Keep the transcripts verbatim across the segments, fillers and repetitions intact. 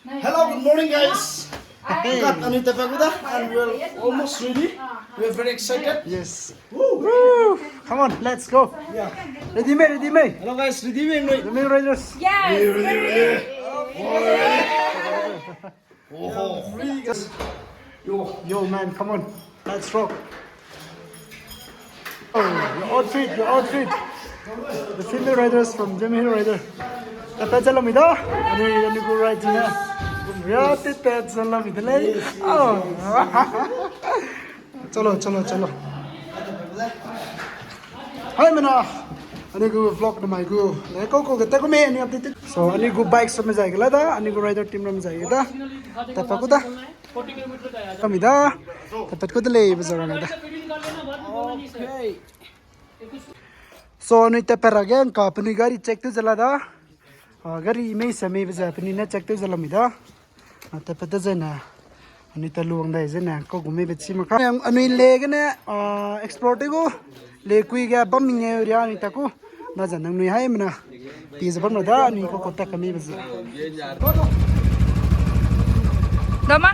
Hello, good morning, guys. Hey. Cut, anui tepat gu da, and we're almost ready. We're very excited. Yes. Woo! Woo! Come on, let's go. Yeah. Ready me, ready me. Hello, guys, ready me, ready. Ready me, riders. Yes. Ready, ready, ready. Oh, ready. Oh, ready. Yo, yo, man, come on. Let's rock. Oh, your outfit, your outfit. The female riders from Zeme Hill Rider. Tepat ze lamui da. Ani, ani gu ride ne. Ya, tepat ze lamui de lei. Oh. Chalo, chalo, chalo. Hai mena. Ani gu vlog na mai gu. Le ko ko ke te ko me ani update. So, ani gu bike sa me zai gela da. Ani gu rider team ram zai da. Tepat ku da. Kami da, tepat ku de lei, bazar na da. Okay. So, anui tepat ra ge ngka penui gari check tew ze la da. Ah, gari mei se mei be ze penui ne check tew ze la mi da. Ah, tepat de ze ne. Anui ta luang dai ze ne, ko gu mei be chi ma ka. Anui le ge ne, ah, explore tew gu. Le kui ge bam ming e ria anui ta ku. Na ze nangnui hai mena. Pi ze bam ra da, anui ko ko tak kami be ze. Dama?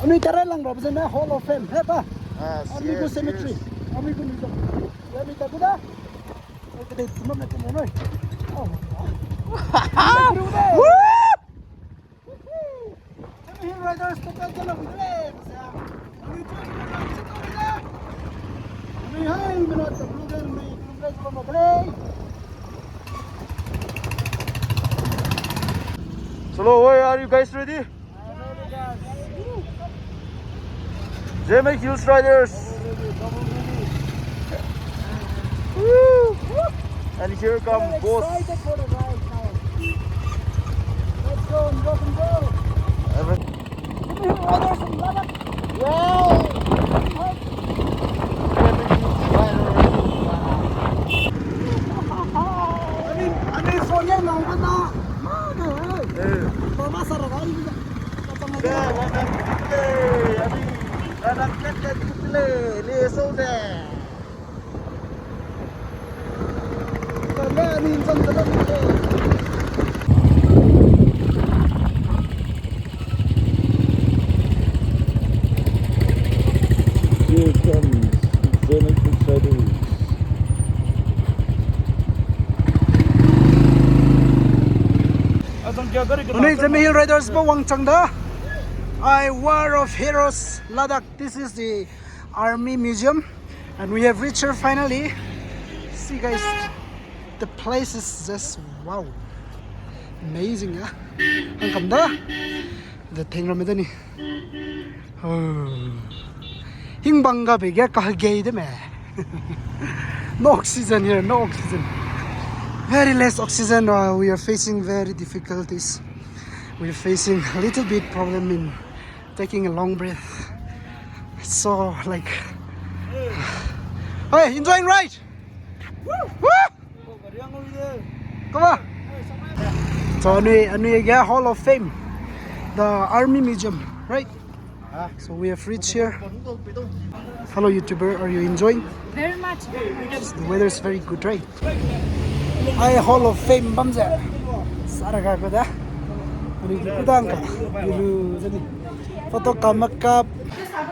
Anui tara lang ra be ze na Hall of Fame, he pa? Ah, Army gu cemetery. Army gu museum. Ya, anui ta ku da. Oke, de, tumam na tumam noi. Oh. Woo! Hello, hey, are you guys ready? Zeme Hills Riders. Woo! And here come boss. Excited for the ride now. Let's go and rock and roll. Every- Zeme Hill Riders in Ladakh. Yay! Ani, ani phone ye ngau ka na. Ma de. Eh. Mama sara ga. Here comes Zeme Hills Riders. Anui Zeme Hill Riders ba wangchang da. Ai, War of Heroes, Ladakh. This is the Army Museum, and we have reached here finally. See, guys, the place is just wow, amazing, ah. Ang kam da, the thing ram da ni. Oh. Hingbang ga be ge ka gei de me. No oxygen here, no oxygen. Very less oxygen. Uh, we are facing very difficulties. We are facing a little bit problem in taking a long breath. So, like, hey, enjoying, right? Woo! Woo! Come on. So, anui, anui ga Hall of Fame, the Army Museum, right? So we have reached here. Hello, YouTuber. Are you enjoying? Very much. The weather is very good, right? Ai Hall of Fame bam ze. Sara ga ko da. Ani ku dang ka. Bilu zani. Photo ka makeup.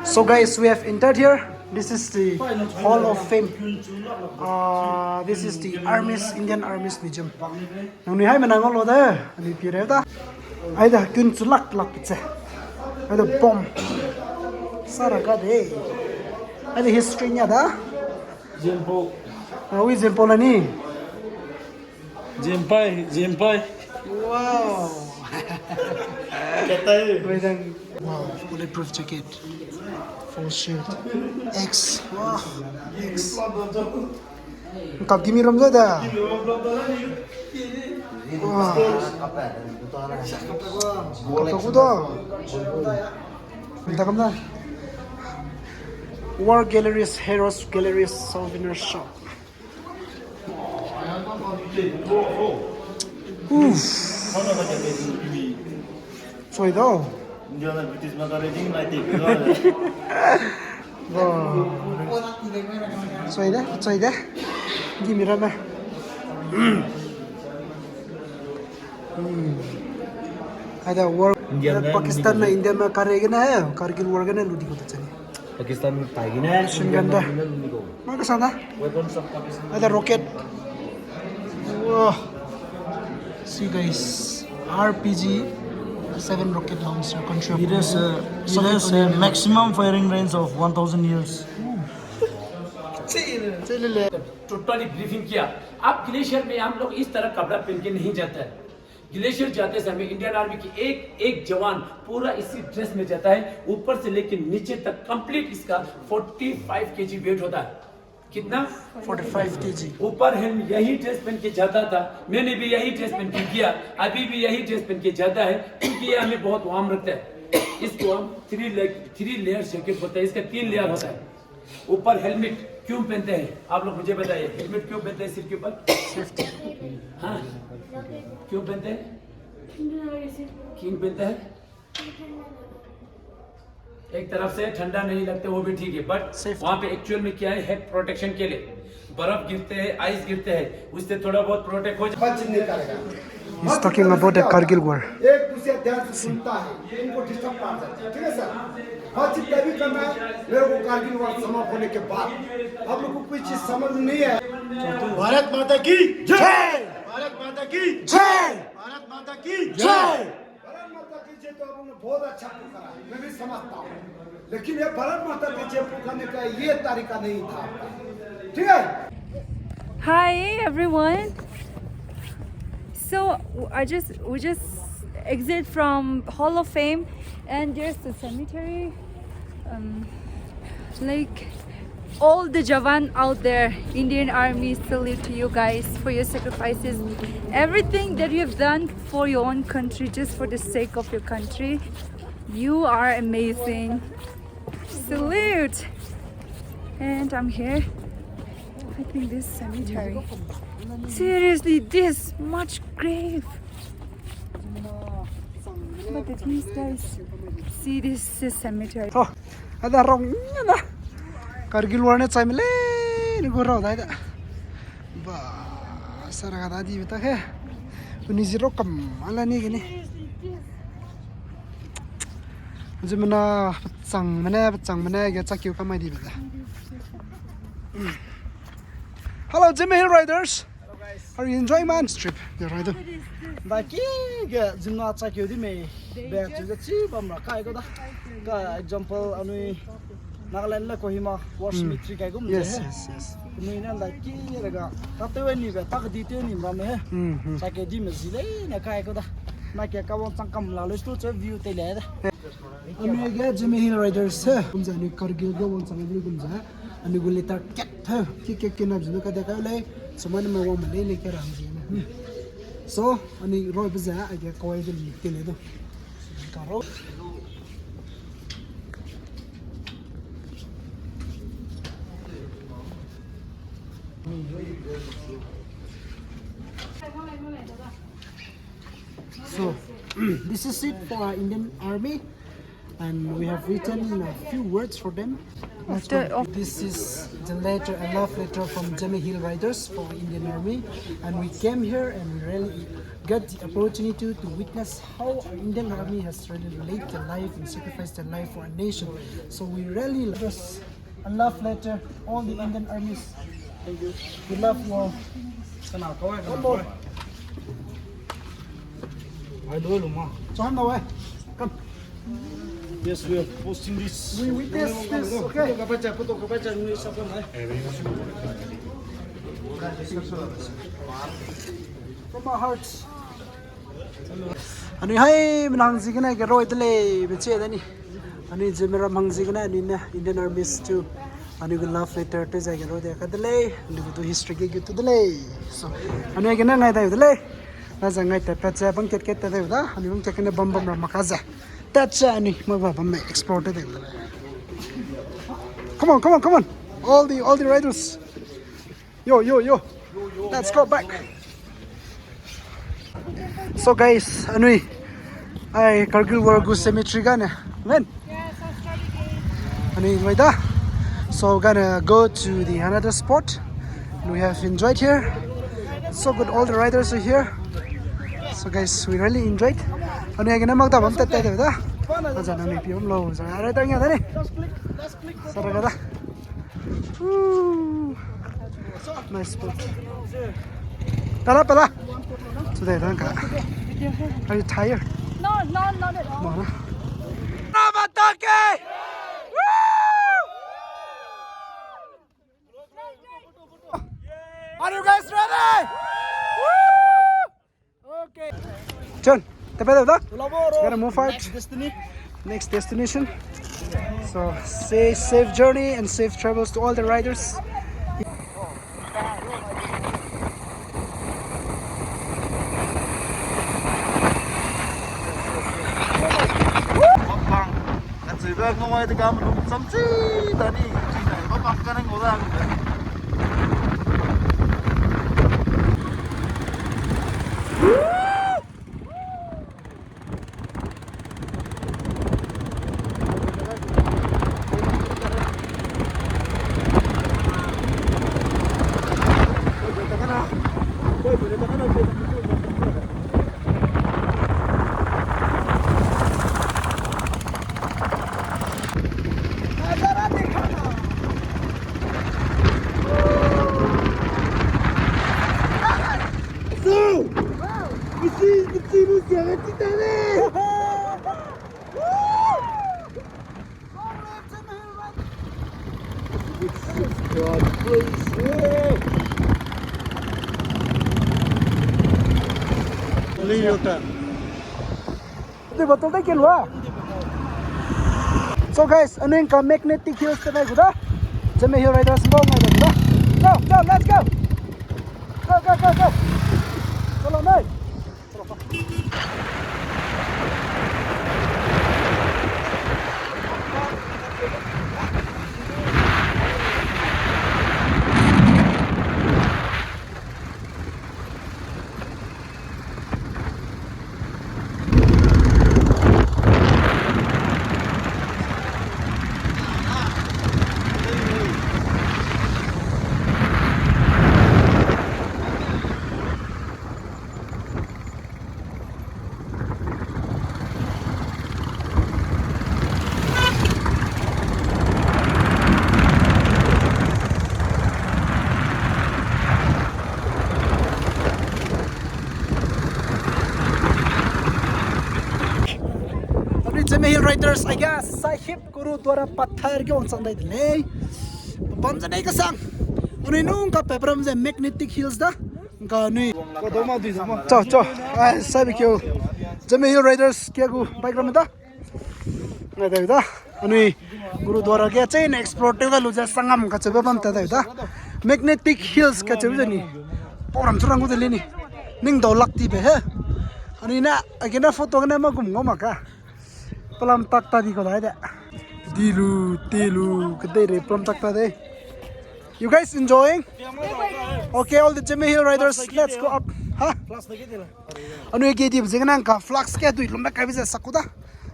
So guys, we have entered here. This is the Hall of Fame. Uh, this is the Army's, Indian Army's Museum. Nangnui hai mena ngau lo de, anui pi reu da. Ai da kun chu lak lak che. Ai da bomb. Sara ga de. Ai da history nia da. Zempau. Ah, wi Zempau la ni. Zempai, Zempai. Wow. Katai. Wait, then. Wow, bulletproof jacket. Full shield. X. Wow. X. Kap gimi ram zai da. Wah. Kap ku da. Minta kam da. War Galleries, Heroes Galleries, Souvenir Shop. Uff. Soi da. Wow. Soi da, soi da. Gimi ramme. Hmm. Ada war, India me Pakistan na India me kare gene he, Kargil war gene lu di ko ta chani. Pakistan tai gene Shin India ganda. Me lu di ko. Ma ka sana. Weapons of Pakistan. Ada rocket. Wow. See guys, R P G seven rocket launcher control. It has a, it has a maximum firing range of one thousand yards. Totally briefing किया। अब ग्लेशियर में हम लोग इस तरह कपड़ा पहन के नहीं जाता है। ग्लेशियर जाते समय इंडियन आर्मी की एक एक जवान पूरा इसी ड्रेस में जाता है, ऊपर से लेके नीचे तक कंप्लीट इसका फ़ोर्टी फ़ाइव केजी वेट होता है। कितना? Forty five KG. ऊपर हम यही ड्रेस पहन के जाता था, मैंने भी यही ड्रेस पहन के किया, अभी भी यही ड्रेस पहन के जाता है, क्योंकि ये हमें बहुत वार्म रखता है। इसको हम three leg, three layer jacket बोलते हैं, इसका तीन लेयर होता है। ऊपर हेलमेट क्यों पहनते हैं, आप लोग मुझे बताइए, हेलमेट क्यों पहनते हैं सिर के ऊपर? सेफ्टी। हाँ, क्यों पहनते हैं? क्यों पहनते हैं? एक तरफ से ठंडा नहीं लगता, वो भी ठीक है, बट सेफ्टी। वहाँ पे एक्चुअल में क्या है, हेड प्रोटेक्शन के लिए। बर्फ गिरते हैं, आइस गिरते हैं, उससे थोड़ा बहुत प्रोटेक्ट हो जाए। बातचीत नहीं करेगा। He's talking about the Kargil war. एक दूसरे ध्यान से सुनता है, इनको डिस्टर्ब कर देता है, ठीक है सर? बातचीत तभी करना है, मेरे को कारगिल वार समाप्त होने के बाद। आप लोग को कोई चीज समझ में नहीं आया। भारत माता की जय। भारत माता की जय। भारत माता की जय। भारत माता की जय तो आप लोगों ने बहुत अच्छा पुकारा है, मैं भी समझता हूँ, लेकिन ये भारत माता की जय पुकारने का ये तरीका नहीं था आपका, ठीक है? Hi everyone. So I just we just exit from Hall of Fame, and there's the cemetery. Um, like all the Jawan out there, Indian Army, salute to you guys for your sacrifices, everything that you have done for your own country, just for the sake of your country. You are amazing. Salute. And I'm here. I think this cemetery. Seriously, this much grave. Look at these guys. See, this is cemetery. Oh, ada rong na. Kargil war ne chai mele ni gu rau dai da. Ba, sara ga da di beta ke. Uni zero kam ala ni gini. Zimna pachang mene, pachang mene ge chakeu kamai di beta. Hello, Zeme Hill Riders. Hello, guys. Are you enjoying man's trip? Yeah, right. Ba ki ge zimna chakeu di mei. Be chu ge chi bam ra kai ko da. Ka example anui Nagaland le Kohima War Cemetery kai gum de. Yes, yes, yes. Anui ne da ki re ga. Ta te ni be, ta di te ni bam he. Mm, mm. Chakeu di me zi le ne kai ko da. Na ke ka wang chang kam la le stu che view te le da. Anui ge Zeme Hill Riders he. Kum za anui Kargil ge wangchang anui kum za. Anui gu letter kat he. Ki kat ke na zene ka de ka lei. Sema ne ma wang me lei lei ke rang zene. Hmm. So, anui roi be za, ai ge kawai de li te le do. Ka roi. So, this is it for our Indian Army, and we have written a few words for them. After, oh. This is the letter, a love letter from Zeme Hill Riders for Indian Army, and we came here and we really got the opportunity to witness how our Indian Army has really laid their life and sacrificed their life for our nation. So we really love this. A love letter, all the Indian armies. Thank you. We love you all. One more. I do it, Ma. Johan, now, eh? Come. Yes, we are posting this. We witness this, okay? From our hearts. Anui hai menang zi gene ge roi de lei, be che de ni. Anui Zeme ram hang zi gene anui ne Indian Armies to anui gu love letter te zai ge roi de ka de lei, anui gu du history ge gu tu de lei. So, anui gene ngai dai de lei. Na zai ngai te pet ze bam ket ket te de da, anui bam ket gene bam bam ram ma ka ze. Tat ze anui ma ba bam me explore te de lei. Come on, come on, come on. All the, all the riders. Yo, yo, yo. Let's go back. So guys, anui ai Kargil War gu cemetery gane. When? Anui wait da. So we're gonna go to the another spot. We have enjoyed here. So good, all the riders are here. So guys, we really enjoyed. Anui agene mak da bam tat tat da. Aza na mi pi bam lo za. Are ta ngia da ni. Sara ga da. Woo. Nice spot. Pela, pela. Today, danka. Are you tired? No, no, not at all. Mana. Rabatake! Are you guys ready? Woo! Okay. John, tepe da. Gotta move out. Next destiny. Next destination. So, say safe journey and safe travels to all the riders. Wapang. Kacheube ngau ai de kam lum sam chi da ni, chi da, wapang ka nang ngau da lu de. So, this is the Tibu Siaga Titane. So guys, anui ngka Magnetic Hills te nai gu da. Zeme Hill Riders bau ngai da gu da. Go, go, let's go. Go, go, go, go. Chalo nai. Anui Zeme Hill Riders, I guess, Sahib Gurudwara Pathar ge wangchang dai de lei. Pam ze nei kasang. Anui nung ka pepram ze Magnetic Hills da. Ngka anui. Cho, cho. Ai, sabi keu. Zeme Hill Riders kia gu bike ram da. Ngai dai da. Anui Gurudwara ge chei ne explore tew ga lu ze sangam kacheube bam ta dai da. Magnetic Hills kacheube ze ni. Pau ram chu rang gu de le ni. Ning dau lak ti be he. Anui na, agena photo gene ma gum ngau ma ka. Pelam tak ta di ko dai de. Di lu, ti lu, kedei re pelam tak ta de. You guys enjoying? Okay, all the Zeme Hill riders, let's go up. Ha? Anui ke di ziegene ngka flask ke dui lumbe kai be ze sak ku da.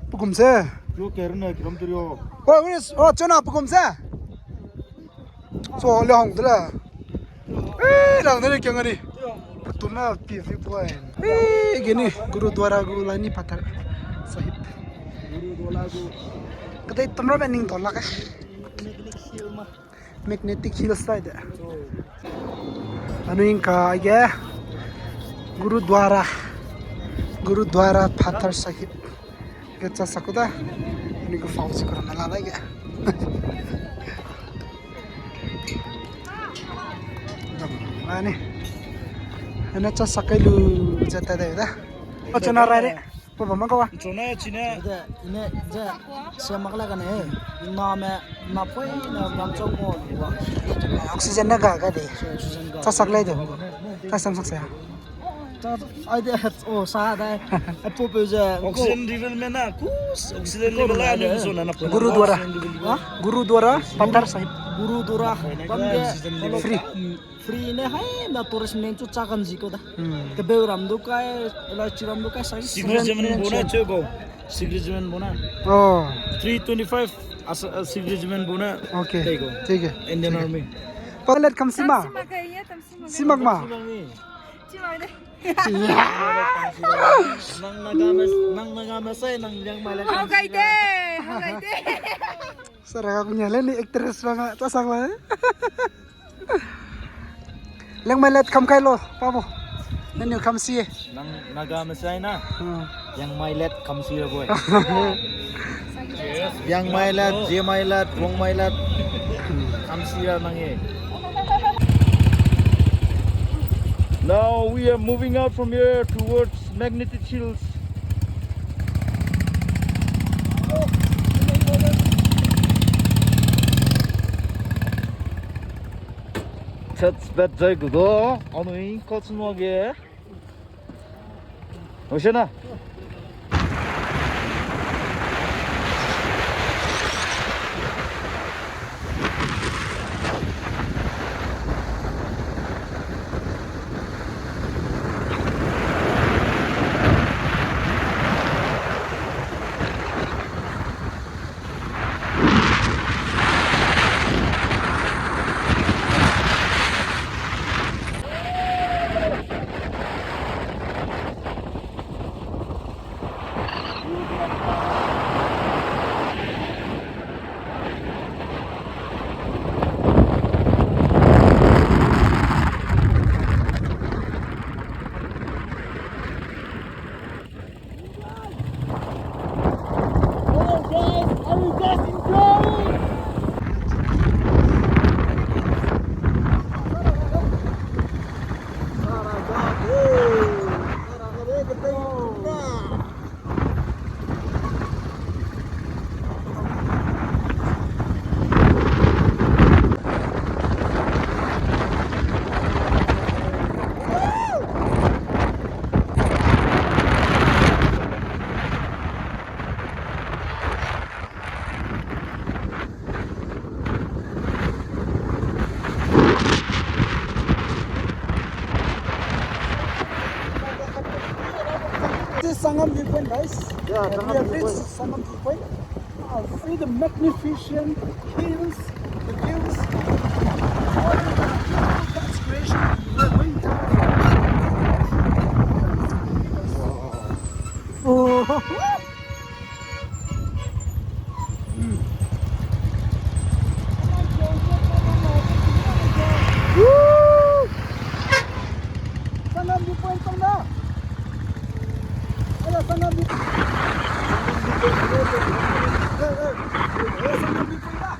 Pegum se. Yo, ke rune kilometer yo. Oh, where is? Oh, chuna pegum se. So, le hong de le. Eh, lang de le kyang ani. Petum na pi view point. Eh, gini Gurudwara gu Lani Pathar Sahib. Gurudwara gu. Kedei tum ra be ning dau lak e. Magnetic Hills side. Anui ngka ge Gurudwara, Gurudwara Pathar Sahib ge cha sak ku da. Anui gu fau si kura na la da ge. Dam la ni. Ana cha sak kai lu za ta da da. O chana rai re. Papa ma kawa. Chona chine. De, ine, ze, se mak la kane, ina me, na poi, na ram chau mo, wa. Oxygen na ga ga de. So, oxygen ga. Cha sak lai de. Cha sam sak sa. Cha, ai de, oh, sa de. Ai po pe ze. Oxygen level me na, kus, oxygen level la, anu so na na po. Gurudwara. Ha? Gurudwara, Pathar Sahib. Gurudwara, pam ge. Free. Free ne hai na tourist men chu cha kan zi ko da. Hmm. Kebeu ram du kai, elaichi ram du kai, sai Sikh regiment bo na che ko. Sikh regiment bo na. Oh. Three twenty-five as, uh, Sikh regiment bo na. Okay. Tei ko. ठीक है. Indian Army. Palet kam sima. Kam sima kai ye, kam sima kai. Simak ma. Simak ni. Simak de. Nang Naga me, nang Naga me sai, nang Liangmai le. Hau gai de, hau gai de. Sara ga kunya le ni actress ba nga, ta sang la. Liangmai let kam kai lo, pa bo. Nang ni kam si. Nang Naga me sai na. Hmm. Liangmai let kam si ra boy. Liangmai let, Jemai let, Wangmai let. Kam si ra nang e. Now we are moving out from here towards Magnetic Hills. Tats bet jai gu do, anui kot sunu ge. Ocean na. Hello guys, are you guys enjoying? This is Sangam viewpoint, guys. Yeah, we have reached Sangam viewpoint. Uh, see the magnificent hills, the views. That's creation. We're going to Oh. Woo! Sangam viewpoint tong da. Ala, Sangam viewpoint. Eh, eh, eh, Sangam viewpoint da.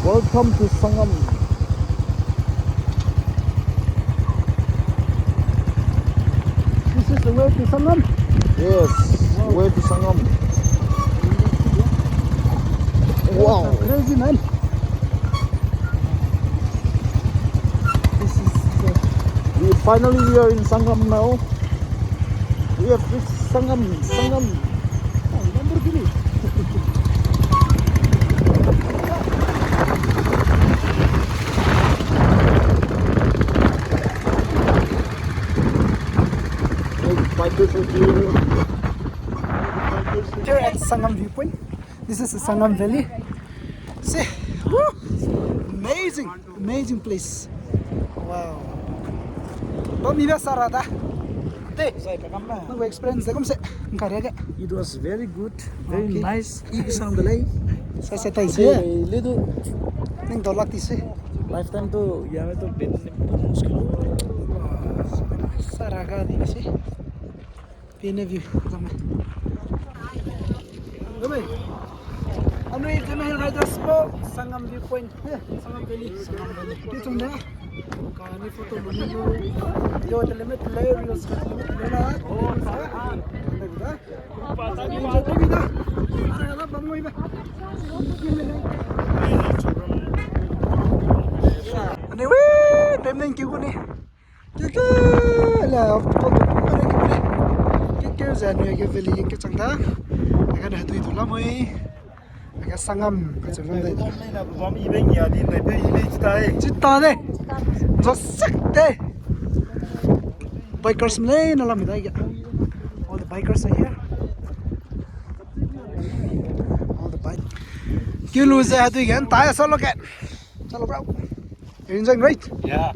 Welcome to Sangam. This is the way to Sangam? Yes, wow. The way to Sangam. Wow. Crazy, man. This is the We finally, we are in Sangam now. We have reached Sangam, Sangam. Oh, Lamborghini. Hey, bikers are here. Here at Sangam viewpoint. This is the Sangam Valley. See, woo, amazing. Amazing place. Wow. Bam mi ba sara da. Te. Zai ka kam na. Nang experience de kum se. Ngkare ge. It was very good, very nice. Ibi sang de lei. Sa sa tai se. Le du. Ning do lak ti se. Lifetime to ya me to ben muskil. Sara ga di se. Pene view, kame. Kame. Anui kame riders po Sangam viewpoint. Eh, Sangam Valley. Sangam Valley. Ki chong da. Kani photo mo ni lo. Video te limit le, reels te limit le na. Enjoy to mi da. Ara la bam ngoi ba. Anyway, time nang ki gu ni. Ke ke la, photo mo ni ki gu ni. Anui age valley ke chang da. Aga ne hedui du lamui. Aga sangam ka chang da. Bam ibe ngia di, nai pe ibe chita e. Chita de. Zo sek de. Bikers mle na lam da ga. All the bikers are here. All the bike. Kiu lu ze hedui gen ta e solo ke. Hello, bro. You're enjoying, right? Yeah.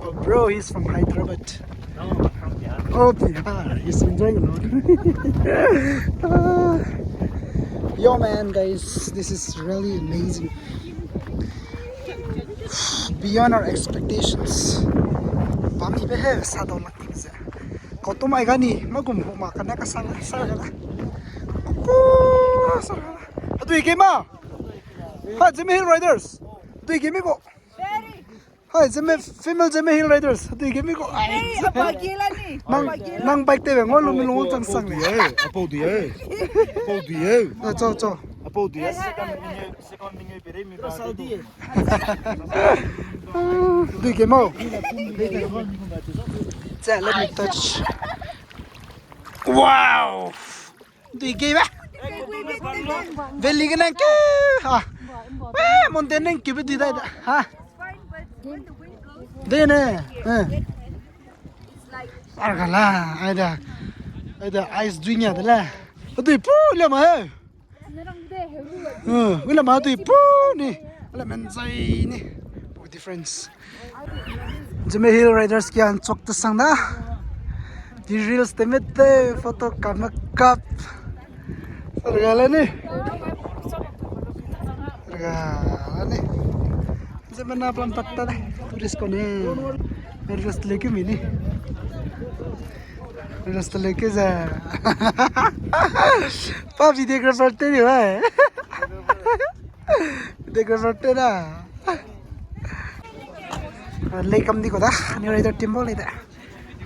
Oh, bro, he's from Hyderabad. No, from Bihar. Oh, Bihar. He's enjoying a lot. Ah. Yo, man, guys, this is really amazing. Beyond our expectations. Bam ibe he, sa dau lak ti ze. Kau tu mai gani, magum hu ma kane ka sang, sa gala. Ko, sa gala. Hedui ke ma. Hi, Zeme Hill Riders. Hedui ke mi ko. Hi, Zeme, female Zeme Hill Riders. Hedui ke mi ko. Ai, apa gila ni? Nang, apa gila? Nang bike te be ngau lu mi lu chang sang ni. Apau di e. Apau di e. Apau di e. Na, cho, cho. Apau di e. Second mingeu, second mingeu pere mi ba. Hedui ke mo. Che, let me touch. Wow. Dui ge ba. Valley ge nang ke. Ha. Eh, mountain nang ke be dui dai da. Ha. Dui ne. Eh. Argala, aida. Aida ice dui nia de le. Dui pu le ma he. Eh, wila ma dui pu ni. Ala men zai ni. Big difference. Zeme Hill Riders kia nchok te sang na. Di reels te mete, photo kap me kap. Sarga la ni. Sarga la ni. Zeme na plan patta de. Tourist ko ni. Reels te leke mi ni. Reels te leke ze. Pa videographer te ni ba. Videographer te na. Lei kam di ko da, ni rider team bo lei da.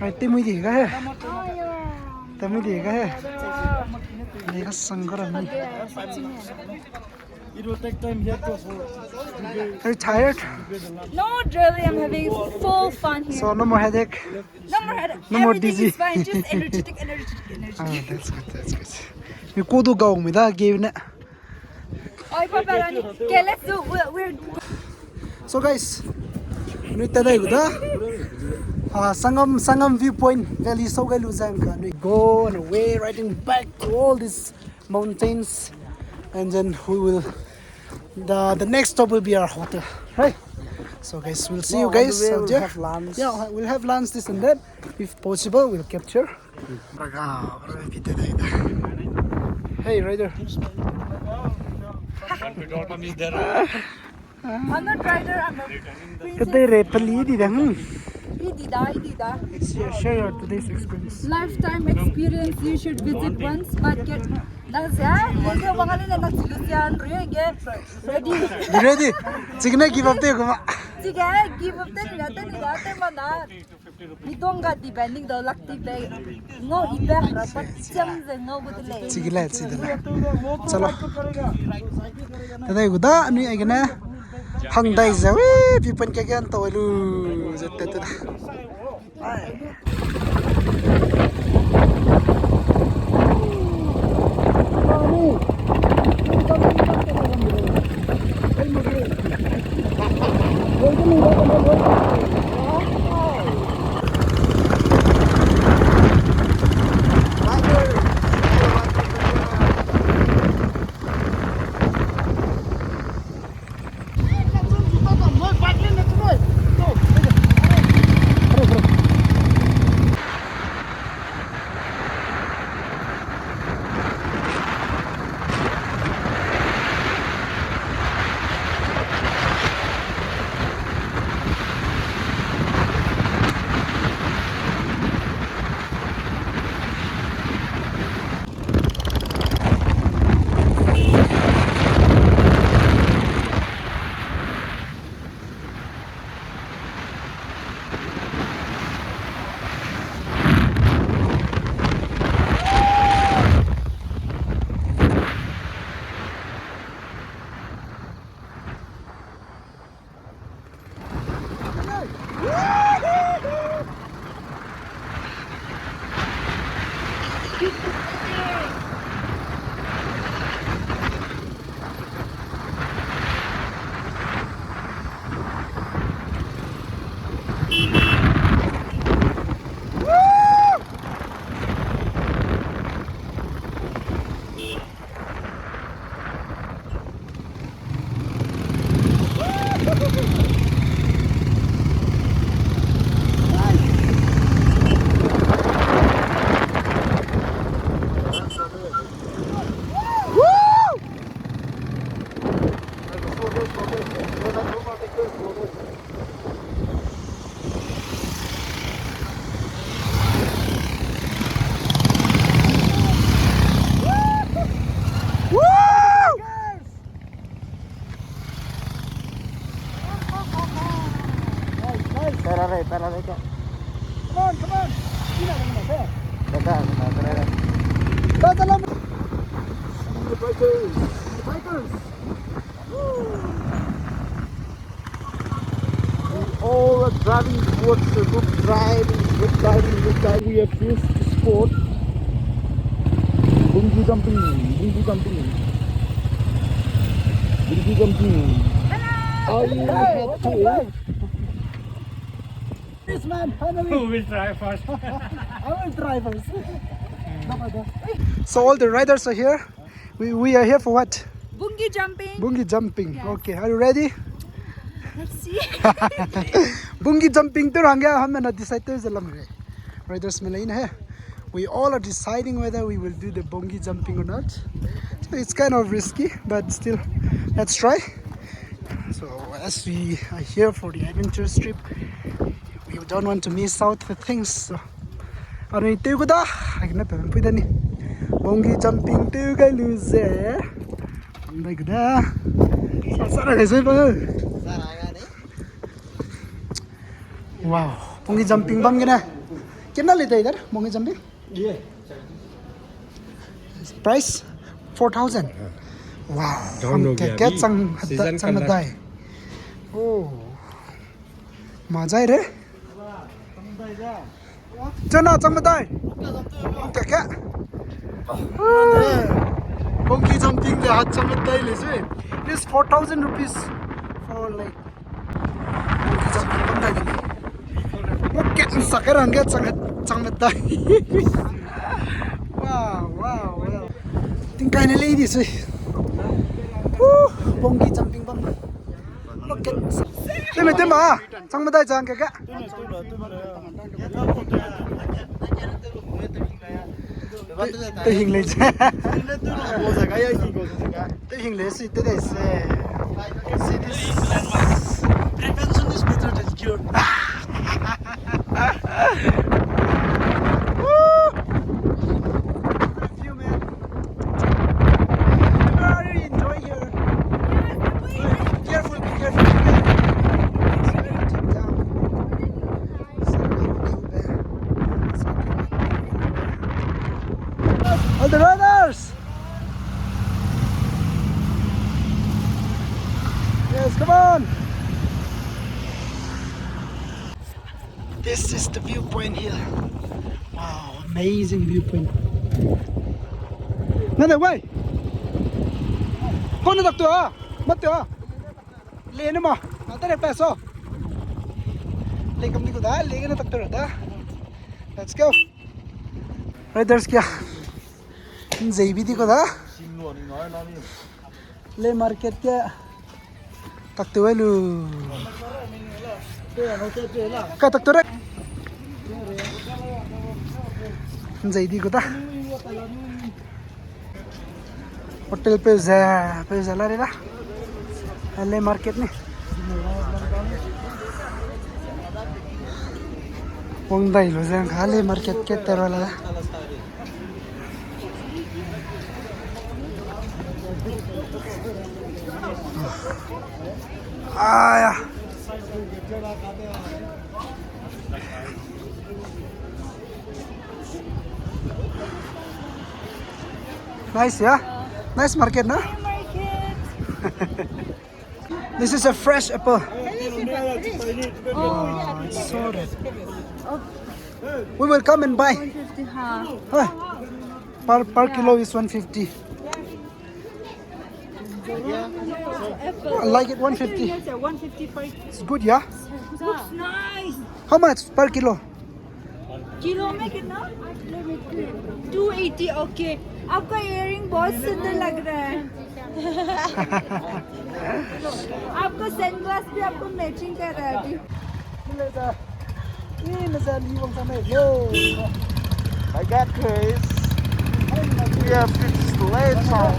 Ai, te mui di ga he. Te mui di ga he. Lei ga sang ga ra ni. It will take time here to for. Are you tired? Not really, I'm having full fun here. So no more headache. No more headache. No more dizzy. Everything is fine, just energetic, energetic, energetic. Ah, that's good, that's good. Mi ko du gau mi da ge ne. Oi, papa, Rani. Okay, let's do. We're, we're So guys, nui ta dai gu da. Ah, Sangam, Sangam viewpoint, valley sau gai lu zang ka. Nui go on a way, riding back to all these mountains, and then we will, the, the next stop will be our hotel, right? So guys, we'll see you guys out there. Yeah, we'll have lunch, this and that. If possible, we'll capture. Hey, rider. I'm not rider, I'm a princess. Kedai re peli di da, hmm. Idi da, idi da. Share, share your today's experience. Lifetime experience, you should visit once, but get, nang se, ye ke wang ale na chilu sian, re ge, ready. Ready? Chigna give up te kuma. Chige give up te ni da, te ni da, te mana. Midong ga di be, ning dau lak di be. Ngau i be, ra pa chiam ze ngau gu de lei. Chigi le, chigi le. Chalo. Tadai gu da, anui ai gene. Hang dai ze, we, pi pen ke gen tau lu, ze te te da. Fighters. We all are driving towards the good driving, good driving, good driving. We have reached the spot. Bungee jumping, bungee jumping, bungee jumping. Hello. Are you happy? This man, finally. Who will try first? I will try first. So all the riders are here. We, we are here for what? Bungee jumping. Bungee jumping. Yes. Okay, are you ready? Let's see. Bungee jumping tew ra hangge hamme na decide tew ze lam re. Riders me leine he. We all are deciding whether we will do the bungee jumping or not. So it's kind of risky, but still, let's try. So as we are here for the adventurous trip, we don't want to miss out the things. So, anui tew gu da, ai ne pe pui da ni. Bungee jumping tew gai lu ze. Ang dai gu da. Sa, sa ra gai zai ba. Wow, bungee jumping bam gene. Kena le dai dar, bungee jumping? Price four thousand. Wow. Down lo gya, chang, chang medai. Oh. Ma jai re. Chana chang medai. Kaka. Bungee jumping de hat chang medai le zui. It is four thousand rupees for, like, Pocket sak rangge chang, chang medai. Wow, wow, wow. Tingkai ne lei di sui. Woo, bungee jumping bam. Pocket sak. Teme, teme, chang medai chang kaka. Te hing lei. Te hing lei si te dei se. See this landmark. Prevention is better than cure. Woo! Thank you, man. Everybody enjoy here. Be careful, be careful, be careful. It's very deep down. All the riders! Yes, come on! This is the viewpoint here. Wow, amazing viewpoint. Nade wai. Kone tak tu a? Mat tu a? Le ne ma. Na tere pa so. Le kam di ko da, le ne tak tu ra da. Let's go. Riders kia. Nzei bi di ko da. Le market kia. Tak tu lu. Ka tak tu re. Nzei di ko da. Hotel pe ze, pe ze la re da. Ale market ni. Wang dai lu ze, ale market ke tero la da. Aya. Nice, yeah? Nice market, no? This is a fresh apple. Oh, it's so red. We will come and buy. One fifty, huh? Huh? Per, per kilo is one fifty. I like it, one fifty. One fifty per. It's good, yeah? Looks nice. How much per kilo? Kilo में कितना? Two eighty, okay. आपका earring बहुत सुंदर लग रहा है। आपका sunglass भी आपको matching कर रहा है अभी। My God, guys, we have reached Lechang,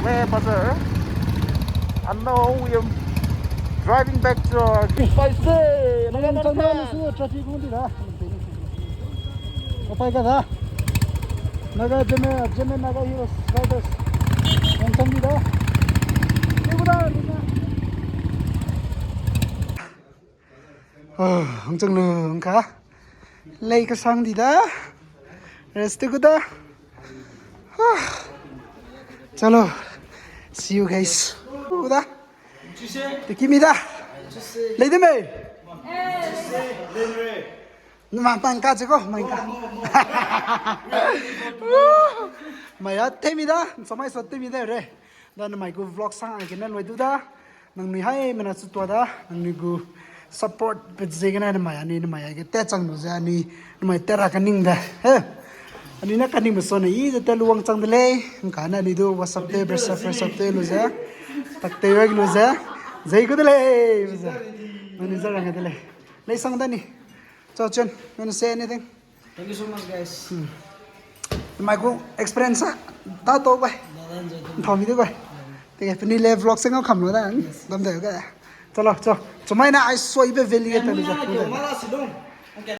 Leh Bazar, and now we are driving back to our. Traffic. Apai ka da. Naga Zeme, Zeme Naga Hills Riders. Wangchang di da. Ni bu da, ni na. Ah, wangchang lu, wangka. Lei kasang di da. Rest gu da. Ah. Chalo. See you guys. Uda. Te kimi da. Lei de me. Numa pangka chiko, mangka. Maya temi da, samai so temi da re. Da namai gu vlog sang ai kena loi du da. Nangnui hai mena chu tua da, nangnui gu support pe ziegene namai anui namai aige te chang lu ze anui namai te ra kaning de. He. Anui ne kaning me so ne i ze te luang chang de lei. Ngka ne anui du WhatsApp te, WhatsApp, WhatsApp te lu ze. Tak te wag lu ze. Zei gu de lei. Ze. Nangnui ze rang de lei. Lei sang da ni. So, Chen, you wanna say anything? Thank you so much, guys. Mai gu experience a, da to bai. Thau mi de bai. Tege, penui le vlog se ngau kam lo da. Dam de ga. Chalo, cho. Chumai na ai soi be veli ga ta lu ze.